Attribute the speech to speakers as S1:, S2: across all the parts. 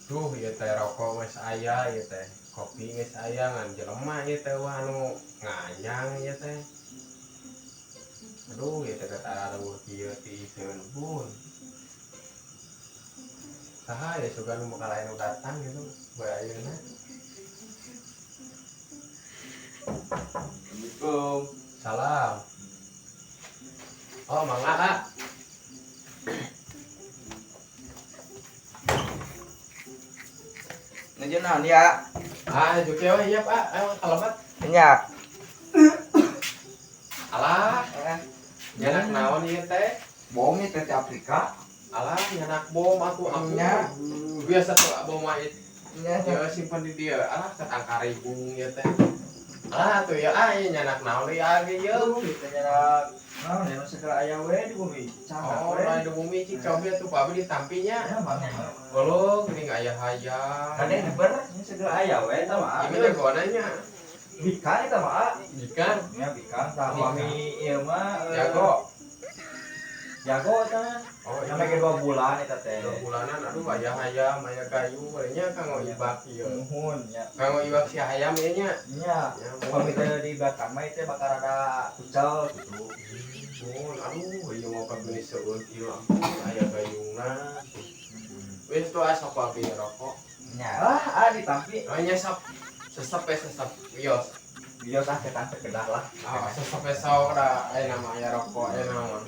S1: Duh, ieu teh rokok geus aya, ieu teh kopi geus aya, ngan jelema ieu teh wah anu nganyang ieu teh. Aduh, ieu teh kata kieu tiiseun pun. Saha ya sugan nu bakal aya nu datang gitu bae ayeuna.
S2: Assalamualaikum.
S1: Salam. Oh, mangga, ah.
S2: Nuju naon ya?
S1: Ah, juki we ieu, Pak. Ayo kalebat.
S2: Nya.
S1: Alah,
S2: Eh,
S1: nyanak naon ieu teh?
S2: bom ieu teh ti Afrika.
S1: Alah, nyanak bom atuh aku.
S2: Nya.
S1: Biasa tuh bom mah ieu.
S2: Nya.
S1: Ya simpan di dia. Alah, ketangkaribung ieu teh. Alah atuh ya ah ieu nyanak naon deui ah ge ieu.
S2: Teh nyanak naon ya segala aya we di bumi. Cangak
S1: Oh,
S2: we.
S1: lain di bumi cik cobi atuh pabi ditampinya.
S2: Ya, mangga.
S1: Golo geuning aya hayam.
S2: Kade ber nya segala aya we eta mah.
S1: Ini jagona nya.
S2: Bikan eta mah.
S1: Ikan
S2: Nya bikan tah pami ieu mah
S1: jago.
S2: Jago eta mah.
S1: Oh,
S2: Sampai ke 2 bulan eta teh.
S1: 2 bulanan aduh aya hayam, aya gayu, nya kanggo ibak ieu.
S2: Nuhun nya.
S1: Kanggo ibak si hayam ieu nya.
S2: Nya.
S1: Ya,
S2: Pami teh di belakang mah teh bakal rada kucel gitu.
S1: Mun, aduh, ieu mau kabeli seueut ieu ampun aya gayungna. Wis tuh asa ku abi rokok.
S2: Nya. Ah, ah ditampi.
S1: Oh nya sok sesep we sesep wios.
S2: Bios ah ketang sekedah lah.
S1: Ah, sesep we sok da aya nama aya rokok aya naon.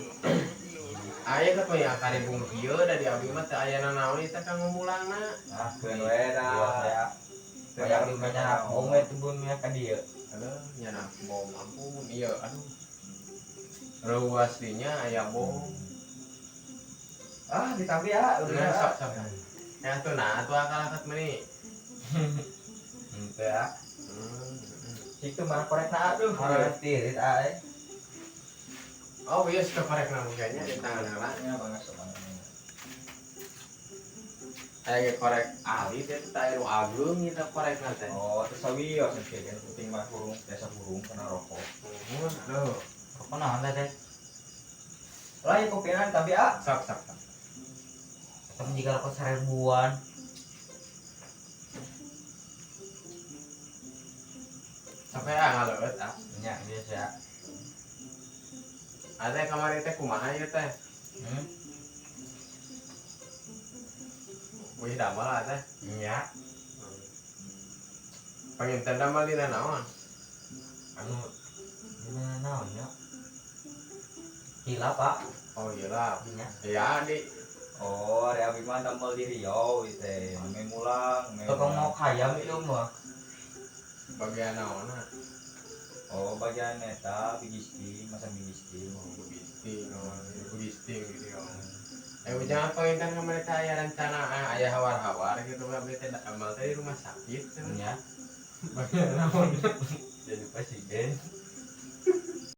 S1: Aya ka ya karibung kieu da di abi mah teu aya nanaon ieu teh kanggo mulangna.
S2: Ah, keun we da.
S3: Ya. Kayak di mana bom itu bumi ka dieu.
S1: Aduh, nyanak bom ampun ieu aduh. Reuh aslinya aya bom.
S2: Ah, ditampi ah, udah.
S1: Nah, sok sok. Ya tuh nah atuh akal-akal meuni.
S2: Henteu ah. Itu mana korekna aduh.
S3: Orang tirit ae.
S1: Oh iya sudah korek nama kayaknya di tangan lah.
S2: Ya, bangga semangat.
S1: Aya ge korek alit ya teh aya nu ageung ieu teh korekna teh.
S2: Oh, terus sawios engke kan penting mah hurung, biasa hurung kena rokok.
S1: Nuhun, aduh.
S3: Rokok naon teh teh?
S2: Lah, ieu kopinan tapi ah.
S1: Sok sok sok.
S3: Tapi jika rokok 1000-an.
S1: Sampai ah ngaleueut ah.
S3: Nya biasa.
S1: Ate kamari teh kumaha ieu teh?
S3: Hmm?
S1: Wih damel ate.
S3: Nya.
S1: Panginten damel dina naon?
S3: Anu gimana naon nya? Hilap, Pak.
S1: Oh iya lah.
S3: Nya.
S1: Ya di
S2: Oh, ari abi mah damel di Riau ieu teh. Meme mulang, meme.
S3: Tukang mau kayam itu mah.
S1: Bagian naonna?
S2: Oh, bagian eta bigisting, masang bigisting.
S1: Oh, begisting, oh, begisting gitu ya. Jangan panginten kamari teh aya rencana ah, aya hawar-hawar gitu abdi teh damel teh di rumah sakit.
S3: Nya.
S1: Bagian naon?
S3: Jadi presiden.